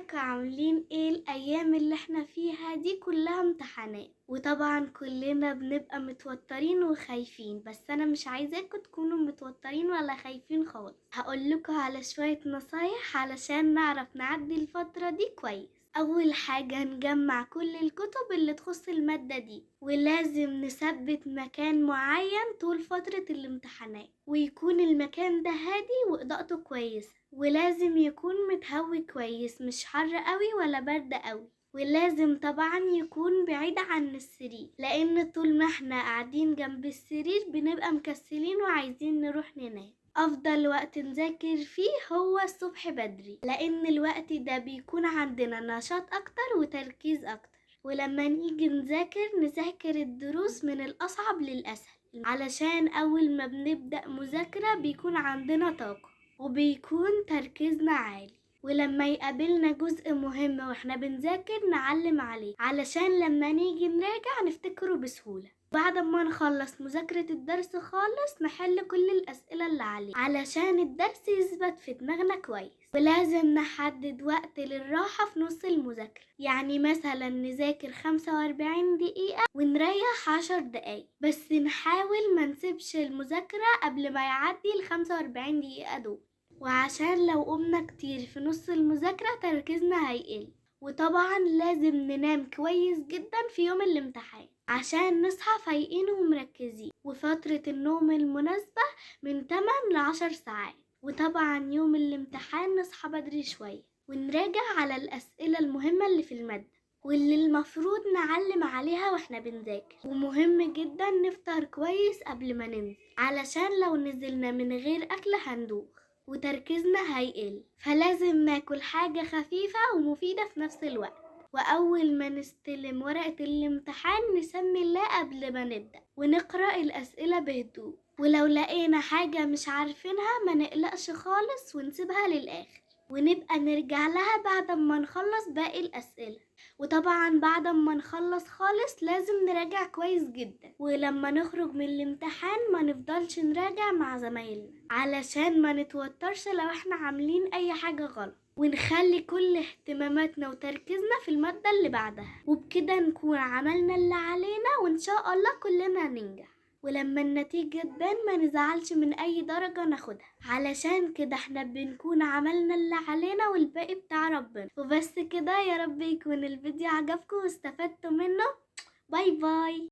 ازيكم؟ عاملين ايه؟ الايام اللي احنا فيها دي كلها امتحانات، وطبعا كلنا بنبقى متوترين وخايفين، بس انا مش عايزاكم تكونوا متوترين ولا خايفين خالص. هقولكوا على شوية نصايح علشان نعرف نعدي الفترة دي كويس. اول حاجة نجمع كل الكتب اللي تخص المادة دي، ولازم نثبت مكان معين طول فترة الامتحانات، ويكون المكان ده هادي واضاءته كويسة، ولازم يكون متهوي كويس، مش حر قوي ولا برد قوي، ولازم طبعا يكون بعيد عن السرير، لان طول ما احنا قاعدين جنب السرير بنبقى مكسلين وعايزين نروح ننام. افضل وقت نذاكر فيه هو الصبح بدري، لان الوقت ده بيكون عندنا نشاط اكتر وتركيز اكتر، ولما نيجي نذاكر الدروس من الاصعب للاسهل، علشان اول ما بنبدأ مذاكرة بيكون عندنا طاقة وبيكون تركيزنا عالي، ولما يقابلنا جزء مهم واحنا بنذاكر نعلم عليه علشان لما نيجي نراجع نفتكره بسهولة. بعد ما نخلص مذاكرة الدرس خالص نحل كل الأسئلة اللي عليه علشان الدرس يثبت في دماغنا كويس. ولازم نحدد وقت للراحة في نص المذاكرة، يعني مثلا نذاكر 45 دقيقة ونريح 10 دقايق، بس نحاول ما نسيبش المذاكرة قبل ما يعدي ال 45 دقيقة دول، وعشان لو قمنا كتير في نص المذاكرة تركيزنا هيقل. وطبعا لازم ننام كويس جدا في يوم الامتحان عشان نصحى فايقين ومركزين، وفترة النوم المناسبة من 8 ل 10 ساعات. وطبعا يوم الامتحان نصحى بدري شوية ونراجع على الأسئلة المهمة اللي في المادة واللي المفروض نعلم عليها واحنا بنذاكر. ومهم جدا نفطر كويس قبل ما ننزل، علشان لو نزلنا من غير أكل هندوخ وتركيزنا هيقل، فلازم ناكل حاجة خفيفة ومفيدة في نفس الوقت. وأول ما نستلم ورقة الامتحان نسمي الله قبل ما نبدأ ونقرأ الأسئلة بهدوء، ولو لقينا حاجة مش عارفينها ما نقلقش خالص ونسيبها للآخر، ونبقى نرجع لها بعد ما نخلص باقي الأسئلة. وطبعا بعد ما نخلص خالص لازم نراجع كويس جدا، ولما نخرج من الامتحان ما نفضلش نراجع مع زمايلنا علشان ما نتوترش لو احنا عاملين اي حاجة غلط، ونخلي كل اهتماماتنا وتركيزنا في المادة اللي بعدها، وبكده نكون عملنا اللي علينا وان شاء الله كلنا هننجح. ولما النتيجة تبان ما نزعلش من اي درجة ناخدها، علشان كده احنا بنكون عملنا اللي علينا والباقي بتاع ربنا. وبس كده، يا رب يكون الفيديو عجبكم واستفدتوا منه. bye bye.